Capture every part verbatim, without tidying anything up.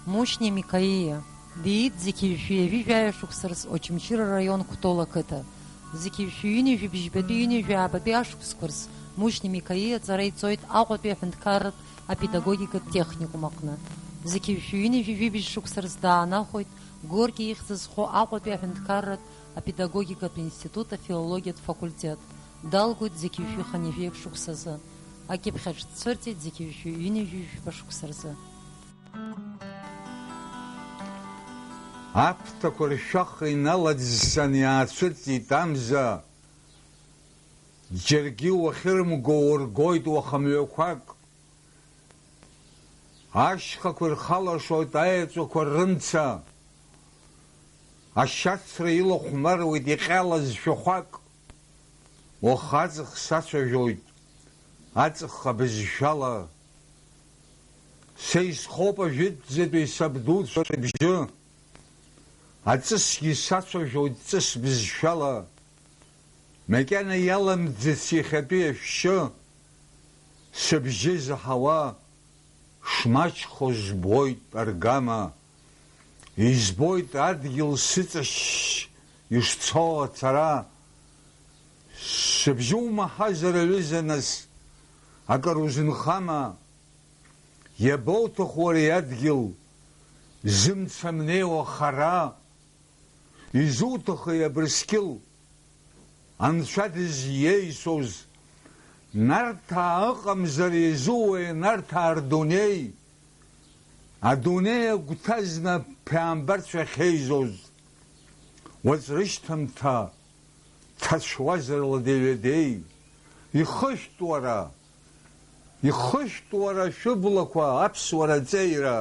Мушьни Микаиа диит зқьи жәшәи ҩажәи жәаҩа шықәса рзы Очамчыра раион Кәтол ақыҭа. Зқьи жәшәи ҩынҩажәи бжьбатәи ҩынҩажәи аабатәи ашықәсқәа рзы Мушьни Микаиа аҵара иҵоит Аҟәатәи аҳәынҭқарратә апедагогикатә техникум аҟны. Зқьи жәшәи ҩынҩажәи жәибжь шықәса рзы даанахәоит Горки ихьӡ зху Аҟәатәи аҳәынҭқарратә апедагогикатә институт афилологиатә факультет. Далгоит зқьи жәшәи хынҩажәи шықәсазы. Акьыԥхь аҿы дцәырҵит зқьи жәшәи ҩынҩажәи жәба шықәса рзы. Аԥҭақәа ршәах иналаӡсаны иаацәырҵит амза, џьаргьы уахьырымго ургоит уаха мҩақәак. Ашьхақәа ирхалашоит аеҵәақәа рымца, ашьацра илахәмаруеит иҟьалаз шәахәак. Уаха аҵых сацәажәоит, аҵых абызшәала. Са исхоуп ажәытәӡатәи сабдуцәа рыбжьы, аҵысгьы сацәажәоит ҵыс бызшәала. Макьана иаламӡыц иахьатәи ашәшьы, сыбжьы заҳауа шмаҷхо збоит аргама. Избоит адгьыл сыҵашьшь ишцо ацара. Сыбжьы умаҳазар, аҩыза, нас, акыр узынхама? Иабоуҭаху ари адгьыл, зымца мнеиуа хара? Изуҭахи абырсқьыл, анцәа дызиеисоз? Нарҭаа ыҟамзар, изууеи Нарҭаа рдунеи? Адунеи агәҭа зны ԥеамбарцәа ахьеизоз, уаҵә рышьҭамҭа ҭацәуазар ладеи-ҩадеи? Ихышәҭ уара, ихышәҭ уара шәыблақәа аԥсуара аҵеира.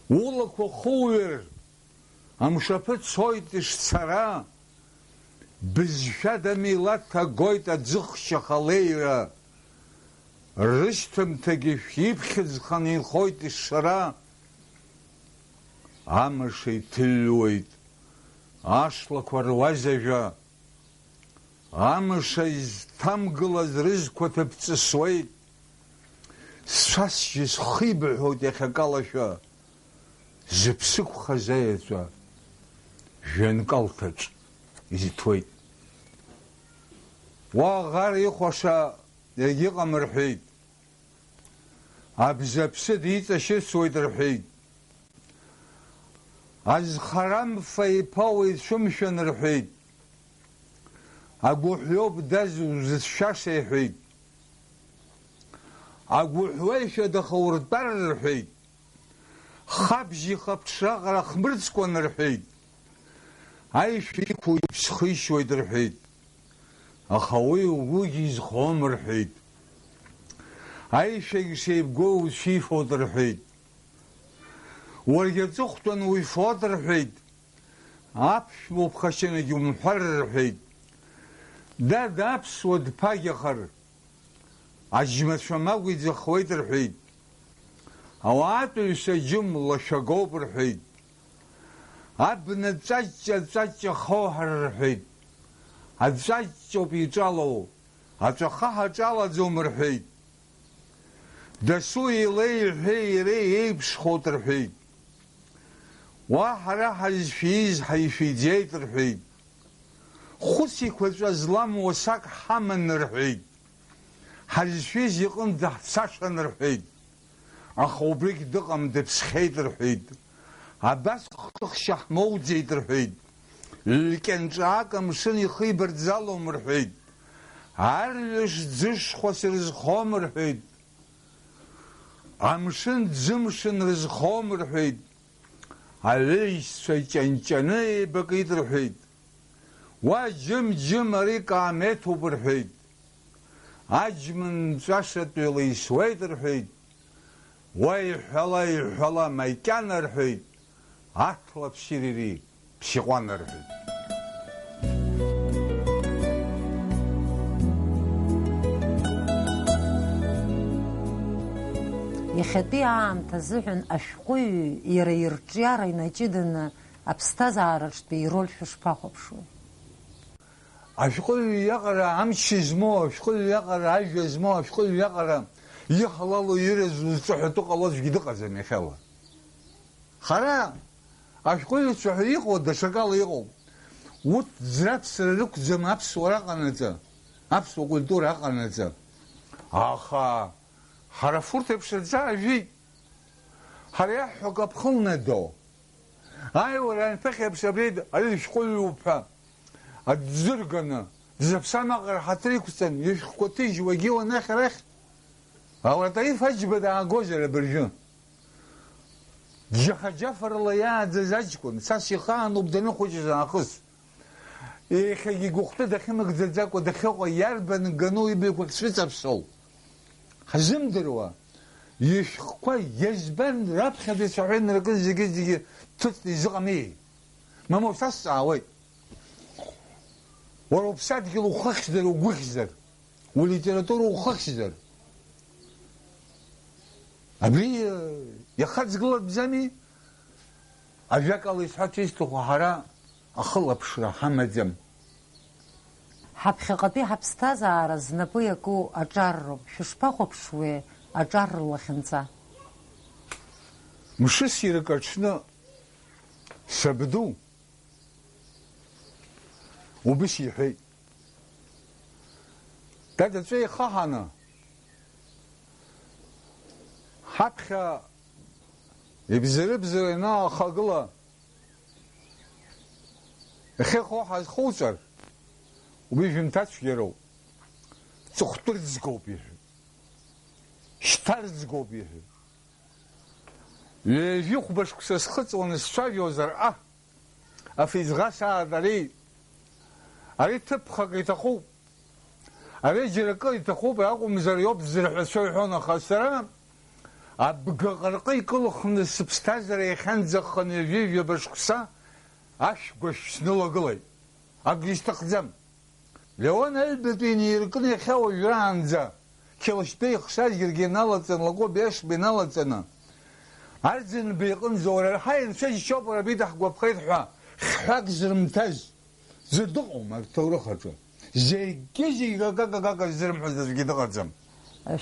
Улақәа хууҩыр, амшаԥы цоит ишцара, бызшәада милаҭ агоит аӡыхшьаха леира, рышьҭымҭагьы шәиԥхьыӡханы инхоит ишшара. Амш еиҭыҩуеит ашлақәа руазажәа, амш изҭамгылаз рызқәа ҭыԥҵысуеит. Сцәасжьы схибҳәоит иахьакалашәа, зыԥсы қәхаз аеҵәа жәҩанкалҭаҿ изыҭуеит. Уа аӷар ихәаша егьыҟам рҳәеит. Абзаԥсы диҵашьыцуеит рҳәеит. Азхарамфа иԥа уицәымшәан рҳәеит. Агәыҳәҩоуп даз узыцәшәаша иҳәеит. Агәыҳәуеишәа дахауртәар рҳәеит. Хабжь ихаԥҽраҟара хмырҵкәан рҳәеит. Аишәа иқәу иԥсхишьуеит рҳәеит. Аха уи угәгьы изхом рҳәеит. Аишәагь шеибгоу уцәифоит рҳәеит. Уаргьы аҵыхәтәан уифот рҳәеит. Аԥшәма уԥхашьанагь умҳәар рҳәеит. Дад аԥсуа дԥагьахар, аџьмацәа магә иӡахуеит рҳәеит. Ауаатәыҩса џьым лашәагоуп рҳәеит. Абна ҵәаҷҷа-ҵәаҷҷа хоуҳар рҳәеит. Аҵәаҷҷоуп иҿало, аҵәахаҳа ҿалаӡом рҳәеит. Дасу илеи иҳәеи иареи еиԥшхоит рҳәеит. Уа ҳара ҳазшәиз ҳаишәиӡеит рҳәеит. Хәыц еиқәаҵәа злам уасак ҳаман рҳәеит. Ҳазшәиз иҟынӡа ҳцашан рҳәеит. Аха убригь дыҟам, дыԥсхьеит рҳәеит. Абас хыхшьа ҳмоуӡеит рҳәеит. Лкьанҿаак амшын ихибарӡалом рҳәеит. Арҩаш ӡышхәа сырзхом рҳәеит. Амшын ӡымшын рызхом рҳәеит. Аҩеишьцәа ҷанҷаны еибакит рҳәеит. Уа џьым-џьым ари каамеҭуп рҳәеит. Аџьмын ҵәашатәи леисуеит рҳәеит. Уа иҳәала, иҳәала макьана рҳәеит. Аҭла ԥшьырири ԥшьаҟәана рҳәеит. Иахьатәи аамҭа азыҳәан ашәҟәыҩҩы иара ирҿиара инаҷыданы аԥсҭазаараҿтәи ироль шәышԥахәаԥшуеи? Ашәҟәыҩҩы иаҟара амч змоу, ашәҟәыҩҩы иаҟара ажәа змоу, ашәҟәыҩҩы иаҟара Иҳалалу ирызу зҿаҳәатәы ҟало аӡәгьы дыҟаӡам иахьала. Ҳара ашәҟәыҩҩцәа ҳәа иҟоу даҽакала иҟоуп. Урҭ ӡраԥсра рықәӡам аԥсуара аҟанаҵы, аԥсуа культура аҟанаҵы. Аха ҳара фурҭ еиԥш рӡа ажәит. Ҳара иаҳҳәо акы аԥхылнадоу. Аиуара анҭыхьеиԥш абри ари шәҟәыҩҩуп ҳәа аӡәӡәырганы, дзаԥсам аҟара ҳаҭыр иқәҵан, ишәҟәқәа ҭыжьуагьы уанахь-арахь, Алатаиф Аџьба даагозар абыржәы? Џьаха-џьафарала иааӡаз аҷкәын, цас ихаануп даныхәыҷыз аахыс. Иахьагьы игәыхәтәы дахьымыгӡаӡакәа дахьыҟоу иарбан гану иблақәа ахьцәыҵаԥсоу ҳзымдыруа, ишәҟәқәа иазбан раԥхьаӡа ицәаҳәа инаркыз зегьы-зегьы ҭыҵны изыҟами? Мамоу, сазҵаауеит. Уара уԥсадгьыл ухыхьзар, угәыхьзар, улитература ухыхьзар, абри, э, иахаҵгылатәӡами? Ажәакала, исҳәарц исҭаху, ҳара ахылаԥшра ҳамаӡам. Ҳаԥхьаҟатәи ҳаԥсҭазаара знапы иаку аҿар роуп. Шәышԥахәаԥшуеи аҿар рлахьынҵа? Мшыссирк аҽны сабду убыс иҳәеит. Дад аҵәа ихаҳаны, ҳаԥхьа ибзары-бзара ианаахагыла, иахьа ихы ҳазхуҵар, убри жәымҭацәгьароуп, ҵыхәтәырӡгоуп иҳәеит, шьҭарӡгоуп иҳәеит. Ҩажәи хәба шықәса схыҵуаны сцәажәозар, аҳ, афизӷас аад ари, ари ҭыԥхак иҭахуп, ари џьара акы иҭахуп акәымзар иоуп дзырҳәацәа иҳәон, аха сара абгаҟырҟы икылхны сыԥсҭазаара иахьанӡаханы ҩажәи жәаба шықәса ашәгәашә снылагылеит. Акгьы сҭахӡам. Леон Аҩбатәи инеиркны иахьа уажәраанӡа Қьалышьбеи ихшаз џьаргьы иналаҵаны, Лакоба Ешба иналаҵаны, Арӡынба иҟынӡа уара ҳаи анцәа џьшьоуп, уара абри даҳгәаԥхеит ҳәа хьҳәак зрымҭаз ӡәыр дыҟоума аҭоурых аҿы? Зегьы-зегьы какака-кака ззырымҳәоз аӡәгьы дыҟаӡам.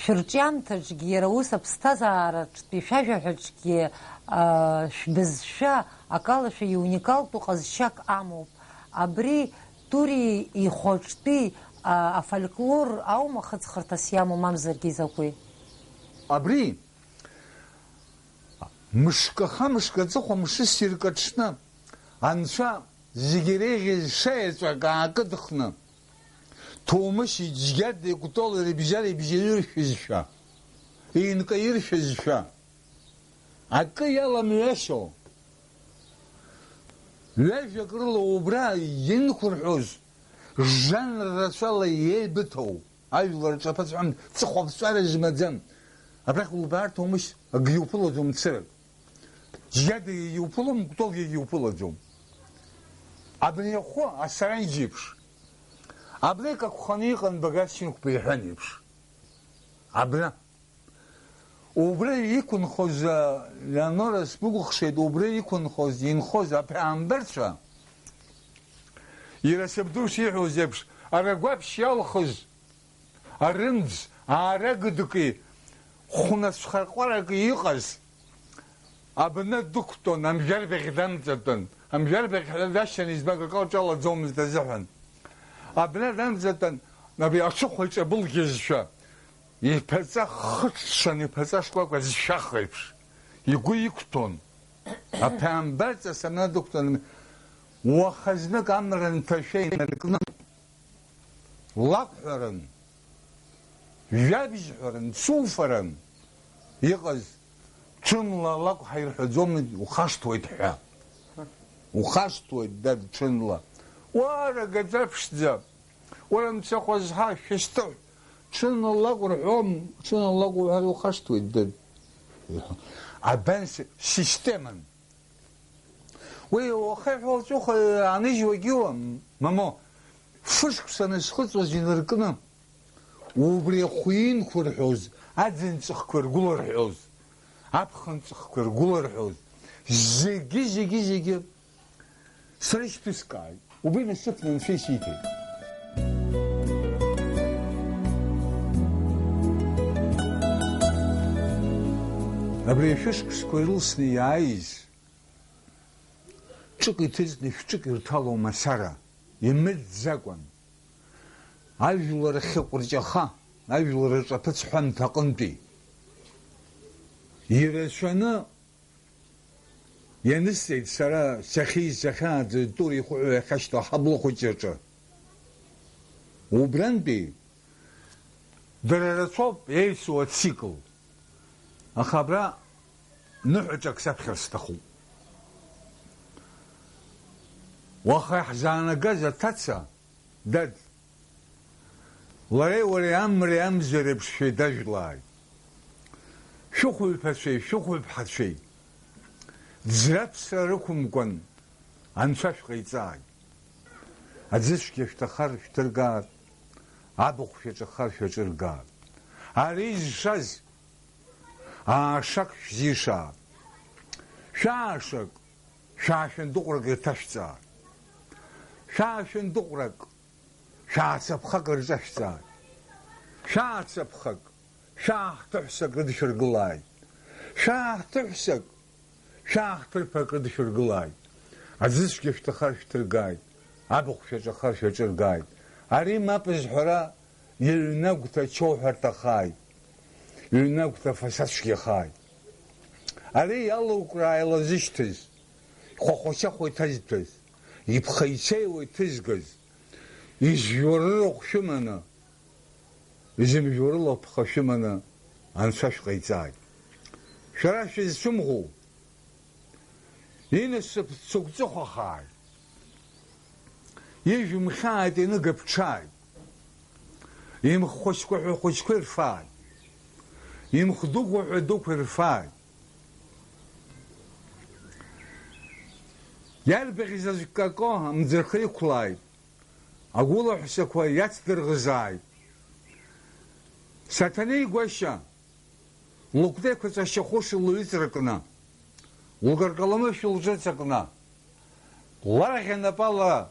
Шәырҿиамҭаҿгьы, иара ус аԥсҭазаараҿтәи шәажәаҳәаҿгьы, а, шәбызшәа акалашәа иуникалтәу ҟазшьак амоуп. Абри Тури ихәаҿтәи, а, афольклор аума хыҵхырҭас иамоу, мамзаргьы изакәи? Абри мышкы-хамышкы аҵыхәа мшы ссирк аҽны, анцәа зегьы иреиӷьыз шаеҵәак аакыдхны, Ҭоумышьи Џьгьардеи Кәтол рыбжьара ибжьаҩыршәызшәа, инкаиршәызшәа, акы иаламҩашьо, ҩажәак рыла убра инқәырҳәоз, жанр рацәала еибыҭоу ажәлар рҿаԥыцәҳәан, ҵыхәаԥҵәара змаӡам. Абрахь улбаар Ҭоумышь, акгьы иуԥылаӡом цырак. Џьгьардагьы иуԥылом, Кәтолгьы иуԥылаӡом. Абни ахәы асаранџь еиԥш. Абра икакәханы иҟан Баграт Шьынқәба иҳәан еиԥш. Абра. Убра иқәынхоз, а, Леонора сбыкәыхшеит, убра иқәынхоз, инхоз аԥеамбарцәа, иара сабду шиҳәоз еиԥш, арагәаԥшь иалхыз, арымӡ, аарагыдки хәнацәхарҟәараки иҟаз, абна дықәтәон, амжәарбаӷь дамҵатәан. Амжәарбаӷь ҳәа дашьҭан, избан акы лҿалаӡомызт азыҳәан. Абна дамҵатәан, абри аҽыхәа иҿабылгьазшәа, иԥаҵа хыҽҽан, иԥаҵа шкәакәа зшәах еиԥш, игәы иқәҭәон. Аԥеамбарҵас абна дықәтәан, уаха знык амра нҭашәа инаркны, лакәҳәаран, жәабжьҳәаран, цуфаран иҟаз, ҽынла алакә ҳаирҳәаӡомызт, ухашҭуеит ҳәа. Ухашҭуеит, дад, ҽынла. Уара, гаӡа ԥшӡа! Уара мцахәа зҳа шәысҭыҳә, ҽынла лакә рҳәом, ҽынла лакә уҳәар ухашҭуеит, дад. Абан с-, системан. Уи уахеи ҳәа уаҵәуха аныжьуагьы уам, мамоу, фышықәса анысхыҵуаз инаркны, убри ахәы инқәырҳәоз, аӡын ҵыхқәа иргәыларҳәоз, аԥхын ҵыхқәа иргәыларҳәоз, зегьы, зегьы, зегьы сара ишьҭыскааит. Убри насыԥны Анцәа исиҭеит. Абри ашәышықәсқәа ирылсны иааиз, ҿык иҭыҵны шәҿык ирҭало мацара, имыӡӡакәан, ажәлар ахьыҟәырҷаха, ажәлар рҿаԥыц ҳәамҭа аҟынтәи ирацәаны ианысҵеит сара сахьиз, сахьааӡоз Тур ихәыҳәа иахьашьҭоу аҳаблы хәыҷ аҿы. Убрантәи дара рацәоуп еицу ацикл. Аха абра ныҳәаҿак саԥхьар сҭахуп. Уаха иаҳзаанагаз аҭаца, дад, лареи уареи амреи амзеи реиԥш шәеидажәлааит. Шәыхәылԥацәеи шәыхәылԥҳацәеи ӡра-ԥсра рықәымкәан Анцәа шәҟаиҵааит. Аӡы цәгьа шәҭахар шәҭыргааит, абахә шәаҿахар шәаҿыргааит. Ари зшаз аашак шәзишааит. Шәаашак, шәаашәындыҟәрак ирҭашәҵааит. Шәаашәындыҟәрак, шәаацаԥхак рҿашәҵааит. Шәаацаԥхак, шәаахҭыҳәсак рыдшәыргылааит. Шәаахҭыҳәсак, шәаахҭырԥа акрыдшәыргылааит. Аӡыцәгьа шәҭахар шәҭыргааит, абахә шәаҿахар шәаҿыргааит. Ари мап зҳәара иҩнагәҭа ачоуҳәарҭахааит, иҩнагәҭа афасад цәгьахааит. Ари иалукраа илазышьҭыз, хәахәачахәа иҭазҭәыз, иԥхеицеиуа иҭызгаз, изжәуа рырахә шәыманы, изымжәуа рылаԥха шәыманы Анцәа шәҟаиҵааит. Шәара шәызцәымӷу инасыԥ цыгәҵыхәахааит, ижәымхьааит, иныгаԥҽааит, имхәыҷқәа ҳәа хәыҷқәа ирфааит, имхдуқәа ҳәа дуқәа ирфааит. Иарбаӷь зазкако амӡырха иқәлааит. Агәылаҳәсақәа иацдырӷызааит. Саҭанеи Гәашьа, лыкәтеиқәа ҵашьахәышла лҩыҵракны, лгыркаламышә лҿыҵакны, ларӷьа напала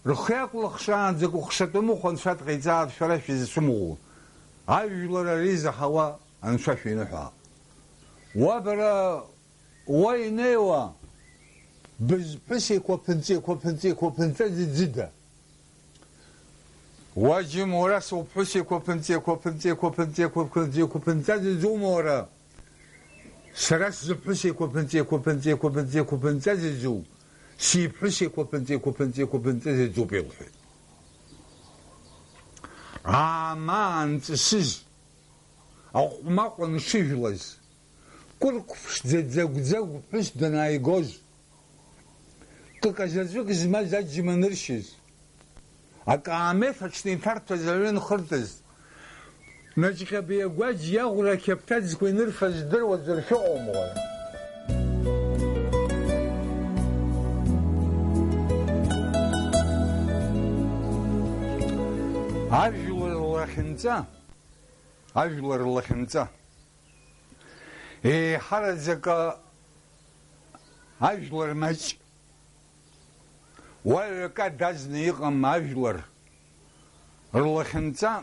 рхы иакәлыхшаанӡа кәыхшатәы мыхә анцәа дҟаиҵааит шәара шәызцәымӷу, ажәлар ари заҳауа анцәа шәиныҳәа. Уа бара Уа инеиуа бызԥҳәыс еиқәаԥынҵа, еиқәаԥынҵа, еиқәаԥынҵа зыӡыда? Уа џьым, уара суԥҳәыс еиқәаԥынҵа, еиқәаԥынҵа, еиқәаԥынҵа, еиқәаԥынҵа, еиқәаԥынҵа зыӡума уара? Сара сзыԥҳәыс еиқәаԥынҵа, еиқәаԥынҵа, еиқәаԥынҵа, еиқәаԥынҵа зыӡу, сиԥҳәыс еиқәаԥынҵа, еиқәаԥынҵа, еиқәаԥынҵа зыӡуп, илҳәеит. Аамаа анҵысыз, аҟәмаҟәа анҽыжәлаз, кәырк ԥшӡа ӡагә-ӡагә ԥҳәыс данааигоз, кыка заҵәык змаз аџьма аныршьыз, акаамеҭ аҽны иҭарҭәаз аҩы анхыртыз, Наҷҟьаби агәаџь иаӷәра ақьаԥҭаӡқәа инырфаз здыруа ӡәыр шәыҟоума уара? Ажәлар рлахьынҵа, ажәлар рлахьынҵа. Еиҳараӡакы ажәлар маҷ. Уаҩ акы дазны иҟам ажәлар рлахьынҵа.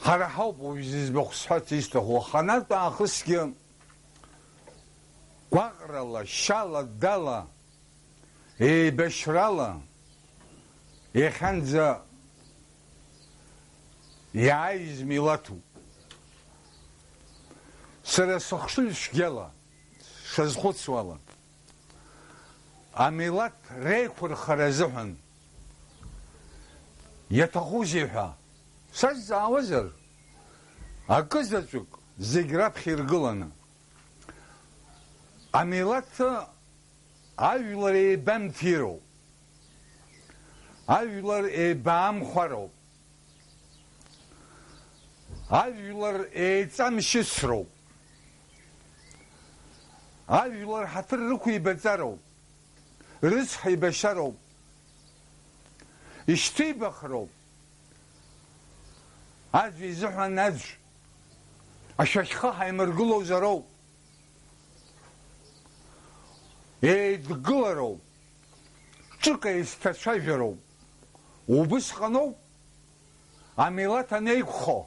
Ҳара ҳауп уажә зыӡбахә сҳәарц исҭаху, аханатә аахысгьы гәаҟрала, шьала, дала, еибашьрала иахьанӡа иааиз милаҭуп. Сара сыхшыҩ цәгьала, сшазхәыцуала, амилаҭ реиқәырхара азыҳәан иаҭахузеи ҳәа сазҵаауазар, акы заҵәык зегь раԥхьа иргыланы, амилаҭ ажәлар еибамҭироуп, ажәлар еибаамхәароуп, ажәлар еиҵамшьыцроуп, ажәлар ҳаҭыр рықәибаҵароуп, рыцҳаибашьароуп, ишьҭеибахроуп, аӡәы изыҳәан аӡә ашәахьхы ҳаимыргылозароуп. Еидгылароуп, ҿык еицҭацәажәароуп. Убысҟаноуп амилаҭ анеиқәхо.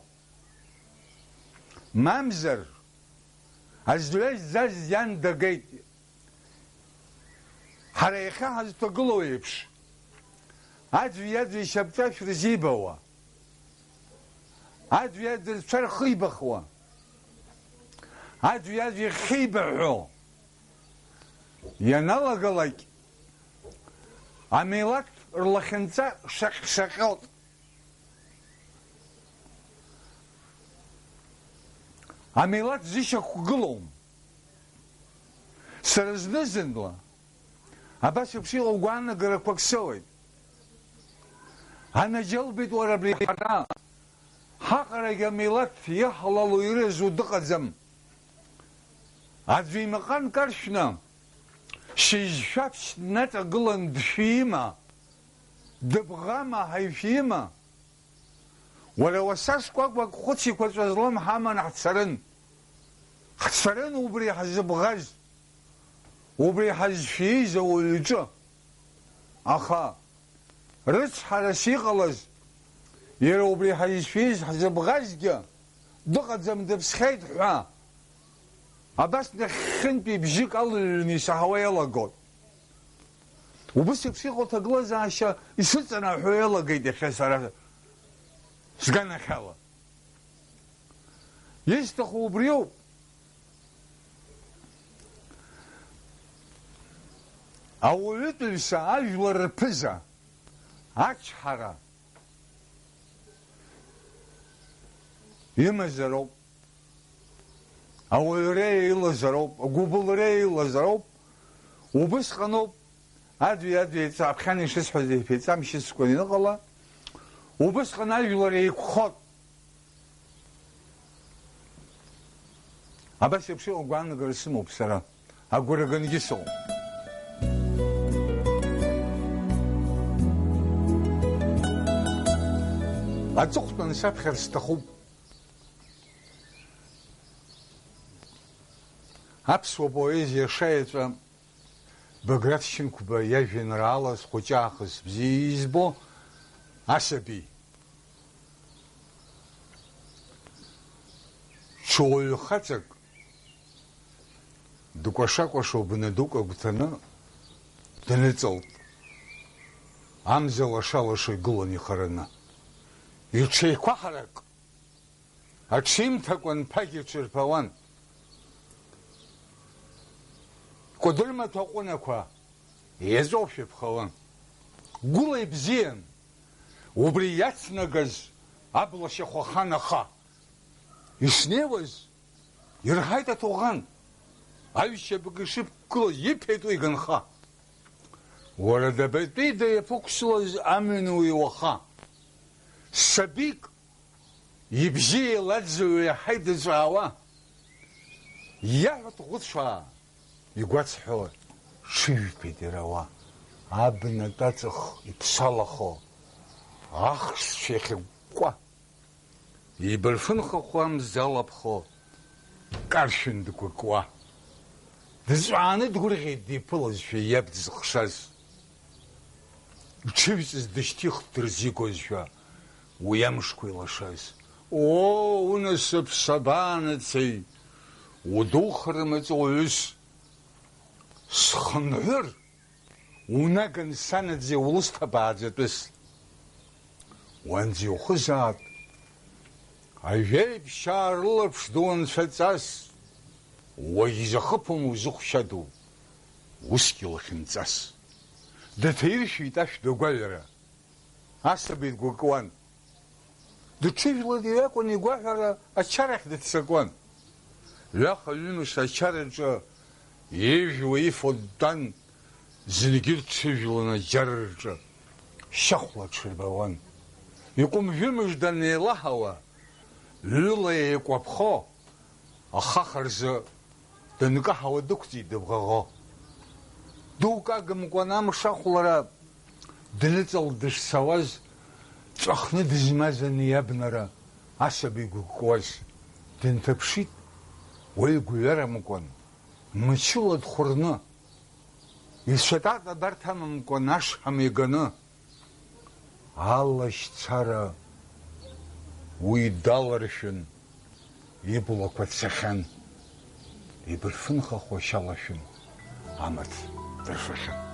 Мамзар, аӡә дҩажәӡаз иан дагеит. Ҳара иахьа ҳазҭагылоу еиԥш, аӡәи аӡәи ишьапҵашәа рзибауа, аӡәи аӡәи рцәа рхибахуа, аӡәи аӡәи рхибаҳәо ианалагалак, амилаҭ рлахьынҵа шаҟь-шаҟьоит. Амилаҭ зышьақәгылоум. Сара зны-зынла абас еиԥш иҟоу гәаанагарақәак соуеит. Анаџьалбеит уара абри ҳара, ҳаҟарагь амилаҭ иаҳлалу ирызу дыҟаӡам. Аӡәы имаҟа нкаршәны, шьыжьшәаԥшь днаҵагылан дшәима, дыбӷама ҳаишәима? Уара уаса шкәакәак хәыц еиқәаҵәа злам ҳаманы ҳцарын. Ҳцарын убри ҳзыбӷаз, убри ҳазшәиз ауаҩ иҿы. Аха рыцҳарас иҟалаз, иара убри ҳазшәиз ҳзыбӷазгьы дыҟаӡам, дыԥсхьеит ҳәа, абас нахьхьынтәи бжьык алыҩрны исаҳауа иалагоит. Убыс еиԥш иҟоу аҭагылазаашьа исыҵанаҳәо иалагеит иахьа сара сганахьала. Исҭаху убриоуп. Ауаҩытәыҩса ажәлар рԥыза, ачҳара имазароуп. Ауаҩреи илазароуп, агәыбылреи илазароуп. Убысҟаноуп аӡәи аӡәи еиҵаԥхьан ишысҳәаз еиԥеиҵамшьыцкәа ианыҟала, убысҟан ажәлар еиқәхот. Абас еиԥш иҟоу гәаанагара сымоуп сара, агәра гангьы сыҟоуп. Аҵыхәтәан саԥхьар сҭахуп. Аԥсуа поезиа шаеҵәа Баграт Шьынқәба иажәеинраала зхәыҷы аахыс бзиа избо асаби. Ҽуаҩ хаҵак дкәаша-кәашо бна дук агәҭаны дныҵалт. Амза лаша-лаша игылан ихараны. Иҽеиқәаҳарак аҽимҭакәан ԥагьа ҽырԥауан. Кәадырмаҭәа ҟәынақәа еҵәоушәа ԥхауан. Гәыла ибзиан, убри иацнагаз абла шьахәахан аха. Ишнеиуаз, ирҳаит аҭоӷан, аҩшьабык ишықәгылаз иԥеит уи иганха. Уара дабатәида иаԥықәсылаз амҩан уи уаха? Сабик ибжьы еилаӡҩо иаҳа идыҵәаауа, иаҳәа дӷәыцәаа, игәацҳәо ҽыжәԥеит ирауа, абнатә аҵых иԥсалахо, ахшцәа иахьыкәкәа, ибырфын хахәы амза алаԥхо, каршәын дкәыкуа. Дҵәааны дгәырӷьеит диԥылазшәа иаб дзыхшаз. Иҽыжәҵыз дышьҭихт дырзигозшәа, уи амшқәа илашаз. Оо, унасыԥ сабаанацеи, удухарым аҵыуаҩыс. Схынҳәыр, унаган санаӡе улысҭабааӡатәыс. Уанӡа иухызаап, ажәеиԥшьаа рылаԥш ду анцәаҵас, уагьзахыԥом узыхәшьадоу, усгьы лахьынҵас. Дыҭаиршәит ашәҭ агәаҩара, асаби дгәыкуан. Дыҽыжәлан иҩакәын игәаҳәара ачарахь дыццакуан. Ҩаха-ҩымш ачараҿы ижәуа ифо дтәан, зынгьы дҽыжәлан аџьар рҿы шьахәла дҽырбауан. Икәымжәы мыжда неилаҳауа, ҩыла еикәаԥхо, ахаха рзы дынкаҳауа дықәҵит дыбӷаӷо. Дук агымкәан амш ахәлара дныҵал дышцауаз, ҵәахны дызмазаны иабнара асаби гәыккуаз. Дынҭаԥшит, уаҩ гәҩарамкәан, мчыла дхәырны. Ицәатата абарҭ амамкәан ашҳам иганы, алашьцара уи даларшәын. Иблақәа цахьан, ибырфынхахо шьалашәын, амаҭ дырфахьан.